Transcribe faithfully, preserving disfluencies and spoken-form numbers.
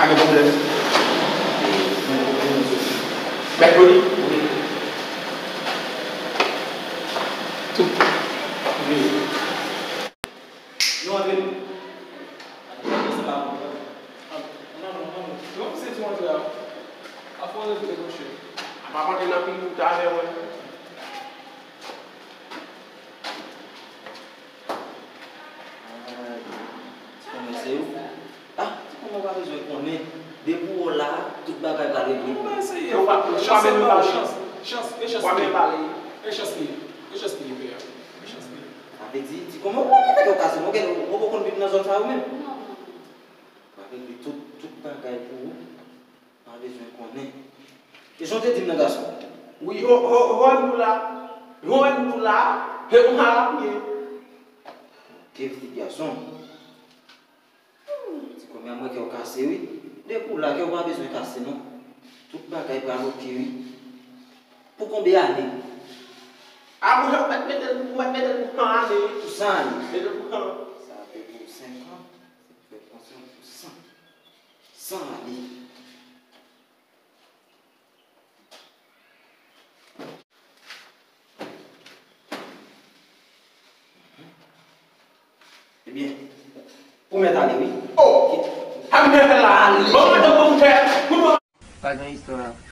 Pa gen pwoblèm. Mèkredi? Wi. Tou. Wi. Nou antre. Sa pa bon. Non, non, non, non. Non, se tou antre a. A fon de vre, monchè. A pa antre nan figi w talè, wè. Ay, ti kòmè se ou. Ah, ti kòmè ou pa bezwen konnen. Depi ou la, tout bagay pral regle. Ou pa eseye. Ou pa, ou pa menm pale. Chans, chans, e chans li ye. E chans li ye. E chans li ye, pè a. E chans li ye. Sa vle di, ti kòmè ou pa mete kè w kase, non, ou poko konn viv nan zòn sa yo menm. Non, non, non. Pral regle tout, tout bagay pou ou. Pa bezwen konnen. E jan w te di m nan gason. Wi, ho, ho, ho, nou la. Ho, nou la. He, ou mal apye. Ke ti gason. Ti kòmè a mwen kè w kase, wi. Depi w la, kè w pa bezwen kase, non. Tout bagay pral oke, wi. Pou konbyen ane? A, mwen, ou mèt mete l, ou mèt mete l pou san ane, wi. Pou san ane. Mete l pou san. Sa te pou senk an. Fè panse pou san. San ane. Ebyen, ou mèt ale, wi. Oh! Amèl la ale. Bon, mwen, bon, mwen, mwen. Pa gen istwa.